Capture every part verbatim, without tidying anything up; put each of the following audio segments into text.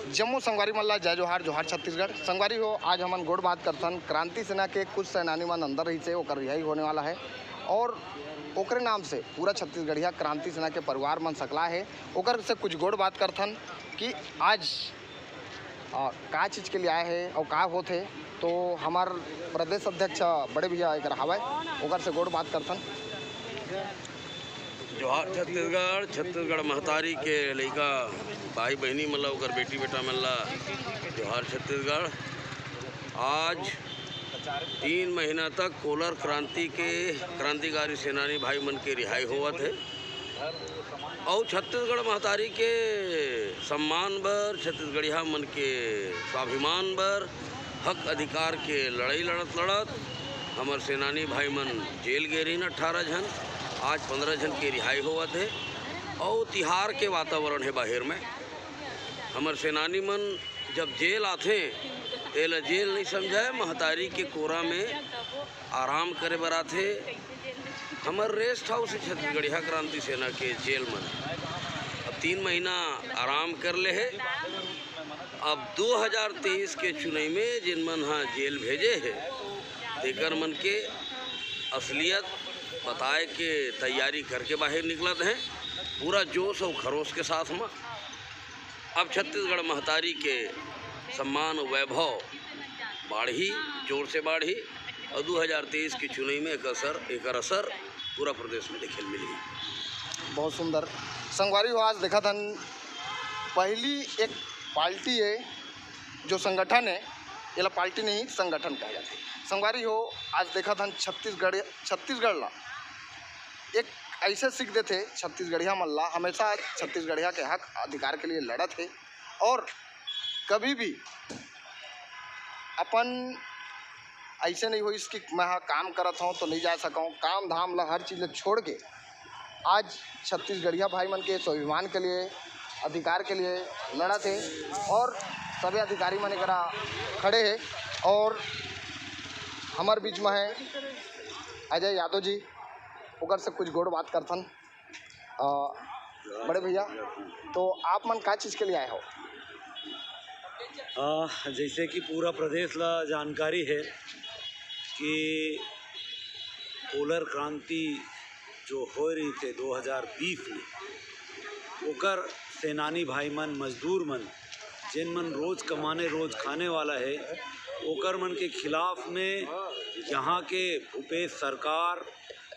जम्मो संगवारी मन ला जय जोहार, जोहार छत्तीसगढ़। संगवारी हो, आज हमन गोठ बात करथन क्रांति सेना के कुछ सेनानी मन अंदर रहिसे, ओकर रिहाई होने वाला है और ओकरे नाम से पूरा छत्तीसगढ़िया क्रांति सेना के परिवार मन सकला है, ओकर से कुछ गोठ बात करथन कि आज, अ, का चीज के लिए आए है और का होत है। तो हमर प्रदेश अध्यक्ष बड़े भैया एक हवय, ओकर से गोठ बात करथन। जोहार छत्तीसगढ़, छत्तीसगढ़ महतारी के लइका भाई बहिनी मन ला, ओकर बेटी बेटा मन ला जोहार छत्तीसगढ़। आज तीन महीना तक कोलर क्रांति के क्रांतिकारी सेनानी भाई मन के रिहाई होवत है। अउ छत्तीसगढ़ महतारी के सम्मान बर, छत्तीसगढ़िया मन के स्वाभिमान बर, हक अधिकार के लड़ाई लड़त लड़त हमर सेनानी भाई मन जेल गे रहिन अट्ठारह झन, आज पंद्रह झन के रिहाई होवत हे। अउ तिहार के वातावरण हे बाहिर में। हमर सेनानी मन जब जेल आथे, एला जेल नहीं समझाए, महतारी के कोरा में आराम करे बर आथे। हमर रेस्ट हाउस हे छत्तीसगढ़िया क्रांति सेना के जेल मन। अब तीन महीना आराम कर ले हे। अब दो हज़ार तेईस के चुनई में जिन मन ह जेल भेजे हे, तेकर मन के असलियत बताए के तैयारी करके बाहिर निकलत हे, पूरा जोश अउ खरोश के साथ म। अब छत्तीसगढ़ महतारी के सम्मान अउ वैभव बाढ़ही, जोर से बाढ़ही, अउ दो हज़ार तेईस के चुनई में एकर असर, एकर असर पूरा प्रदेश में देखे ल मिलही। बहुत सुंदर। संगवारी हो, आज देखत हन, पहली एक पार्टी है, जो संगठन है, एला पार्टी नहीं, संगठन कहा जाथे। संगवारी हो, आज देखत हन, छत्तीसगढ़, छत्तीसगढ़ ला एक ऐसे सीख देथे, छत्तीसगढ़िया मन ला हमेशा छत्तीसगढ़िया के हक अधिकार के लिए लड़त हे और कभी भी अपन ऐसे नहीं होइस कि मैं हा काम करत हूँ तो नहीं जा सकूँ। काम धाम ला, हर चीज़ ला छोड़ के आज छत्तीसगढ़िया भाई मन के स्वाभिमान के लिए, अधिकार के लिए लड़त हे और सभी अधिकारी मन एकरा खड़े हे। और हमर बीच में है अजय यादव जी, ओकर से कुछ गोठ बात करथन। अ, बड़े भैया, तो आप मन का चीज़ के लिए आए हो? हाँ, जैसे कि पूरा प्रदेश ला जानकारी है कि कोलर क्रांति जो होय रहिसे दो हज़ार बीस में, ओकर सेनानी भाई मन, मजदूर मन, जेन मन रोज कमाने रोज खाने वाला है, ओकर मन के खिलाफ में यहाँ के भूपेश सरकार,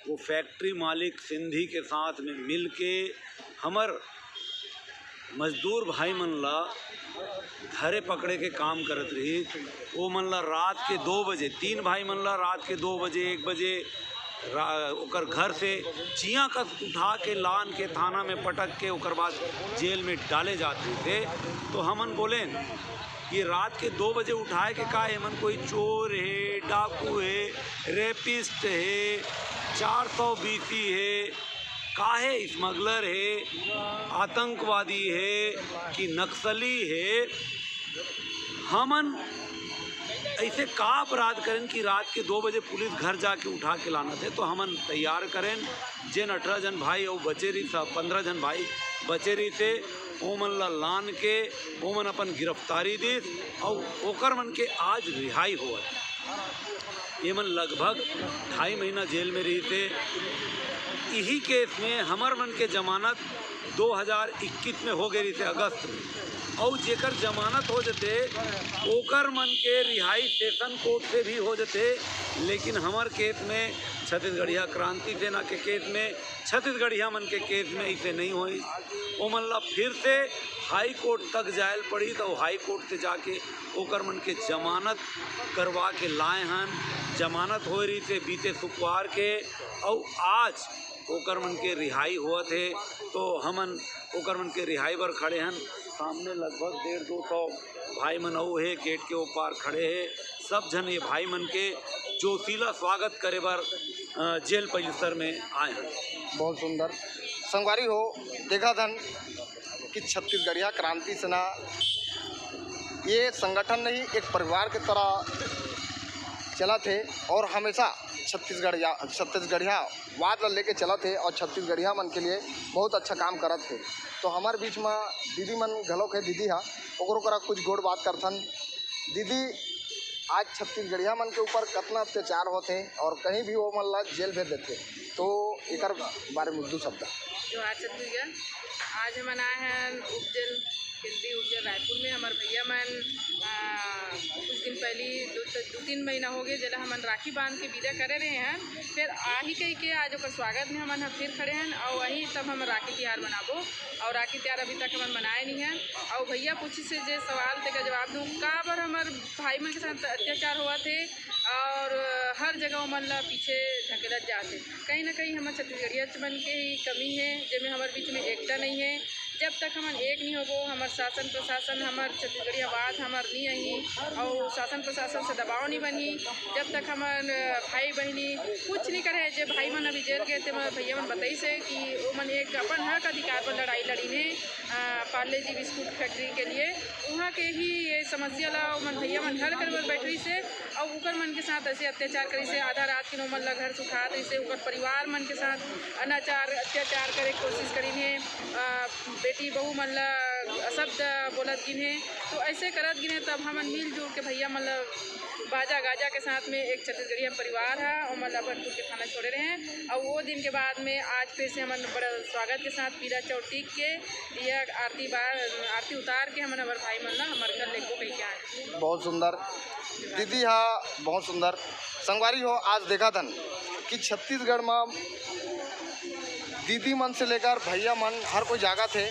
वो फैक्ट्री मालिक सिंधी के साथ में मिल के हमर मजदूर भाई मन ला धरे पकड़े के काम करत रहिस। वो मन ला रात के दो बजे, तीन भाई मन ला रात के दो बजे, एक बजे रा-, ओकर घर से चियाँ कस उठा के लान के थाना में पटक के ओकर बाद जेल में डाले जात रहिसे। तो हमन बोलेन कि रात के दो बजे उठाए के का, एमन कोई चोर हे, डाकू हे, रेपिस्ट हे, चार सौ बीसी हे, काहे स्मगलर हे, आतंकवादी हे कि नक्सली हे? हमन ऐसे का अपराध करेन कि रात के दो बजे पुलिस घर जाके उठा के लानत हे? तो हमन तैयार करेन, जेन अठारह जन भाई अउ बचे रहिस, पंद्रह जन भाई बचे रहिसे, ओमन ला लान के ओमन अपन गिरफ्तारी दिस अउ ओकर मन के आज रिहाई होवत। ये मन लगभग ढाई महीना जेल में रहिसे। इही केस में हमर मन के जमानत दो हज़ार इक्कीस में हो गए रहिसे अगस्त में, अउ जेकर जमानत हो जते ओकर मन के रिहाई सेशन कोर्ट से भी हो जते। लेकिन हमर केस में, छत्तीसगढ़िया क्रांति सेना के केस में, छत्तीसगढ़िया मन के केस में ऐसे नहीं होई। ओमन ला फिर से हाई कोर्ट तक जायल पड़ी, तो हाई कोर्ट से जाके ओकर मन के जमानत करवा के लाए हन। जमानत होए रहिसे बीते शुक्रवार के, अउ आज ओकर मन के रिहाई होवत हे, तो हमन ओकर मन के रिहाई बर खड़े हन। सामने लगभग डेढ़ दो सौ भाई मन अउ हे, गेट के ओ पार खड़े हे। सब झन ये भाई मन के जोशीला स्वागत करे बर, अ, जेल परिसर में आए हन। बहुत सुंदर। संगवारी हो, देखत हन कि छत्तीसगढ़िया क्रांति सेना ये संगठन नहीं, एक परिवार के तरह चलत हे और हमेशा छत्तीसगढ़िया, छत्तीसगढ़िया वाद ला लेके चलत हे और छत्तीसगढ़िया मन के लिए बहुत अच्छा काम करत हे। तो हमर बीच म दीदी मन घलोक हे, दीदी हा, ओकरो करा कुछ गोठ बात करथन। दीदी, आज छत्तीसगढ़िया मन के ऊपर कतना अत्याचार होथे और कहीं भी वो मन ला जेल भेज देथे, तो एकर बारे में दू शब्द। जोहार छत्तीसगढ़। आज हमन आए हैं उपजेल, केंद्रीय उपजेल रायपुर में। हमर भैया मन, आ, कुछ दिन पहली दो, दो तीन महीना हो गए, जेला हमन राखी बांध के विदा करे रहे हैं। फिर आही कही के आज ओकर स्वागत में हमन ह फिर खड़े हैं और वहीं तब हम राखी तिहार मनाबो। और राखी तिहार अभी तक हमन मनाए नहीं हैं। और भैया पूछिस हे जे सवाल, तेकर जवाब दूँ, काबर हमर भाई मन के साथ अत्याचार होवत हे और हर जगह ओमन ला पीछे ढकेलत जात हे। कहीं ना कहीं हमर छत्तीसगढ़िया मन के ही कमी हे, जेमे हमर बीच में एकता नहीं हे। जब तक हमन एक नहीं होबो, हमर शासन प्रशासन, हमर छत्तीसगढ़िया आवाज हमर नहीं आही और शासन प्रशासन से दबाव नहीं बनही, जब तक हमर भाई बहिनी कुछ नहीं करे, जे भाई मन अभी जेल गए थे, हमर भैया मन बताइस हे कि ओमन एक अपन हक अधिकार पर लड़ाई लड़िन हे, अ, पार्ले जी बिस्कुट फैक्ट्री के लिए। वहाँ के ही ये समस्या ला ओमन भैया मन हल करे बर बैठ रहिस हे और ओकर मन के साथ ऐसे अत्याचार करिस हे। आधा रात के ओमन ला घर से उठा दिस हे, ओकर परिवार मन के साथ अनाचार अत्याचार करे के कोशिश करिन हे। अ, बेटी बहू मन ला अशब्द बोलत गिन हे। तो ऐसे करत गिन हे, तब हमन मिलजुल के भैया मन ला बाजा गाजा के साथ में एक छत्तीसगढ़िया परिवार है, ओमन ला भरतपुर के थाना छोड़े रहे हैं। और वो दिन के बाद में आज फिर से हमन बड़ा स्वागत के साथ पीला चाउर टीक के ये आरती बार, आरती उतार के हमन हमर भाई मन ला हमर घर लेगबो कहि के आए। बहुत सुंदर दीदी हा, बहुत सुंदर। संगवारी हो, आज देखत हन कि छत्तीसगढ़ में दीदी मन से लेकर भैया मन हर कोई जागत हे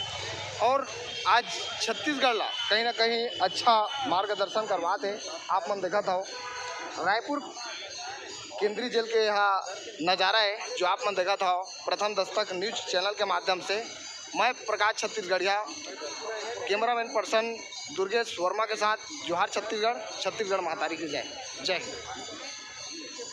और आज छत्तीसगढ़ ला कहीं ना कहीं अच्छा मार्गदर्शन करवात हे। आप मन देखत हव, रायपुर केंद्रीय जेल के यह नज़ारा हे, जो आप मन देखत हव प्रथम दस्तक न्यूज चैनल के माध्यम से। मैं प्रकाश छत्तीसगढ़िया, कैमरामैन पर्सन दुर्गेश वर्मा के साथ जोहार छत्तीसगढ़, छत्तीसगढ़ महतारी की जय। जय हिंद।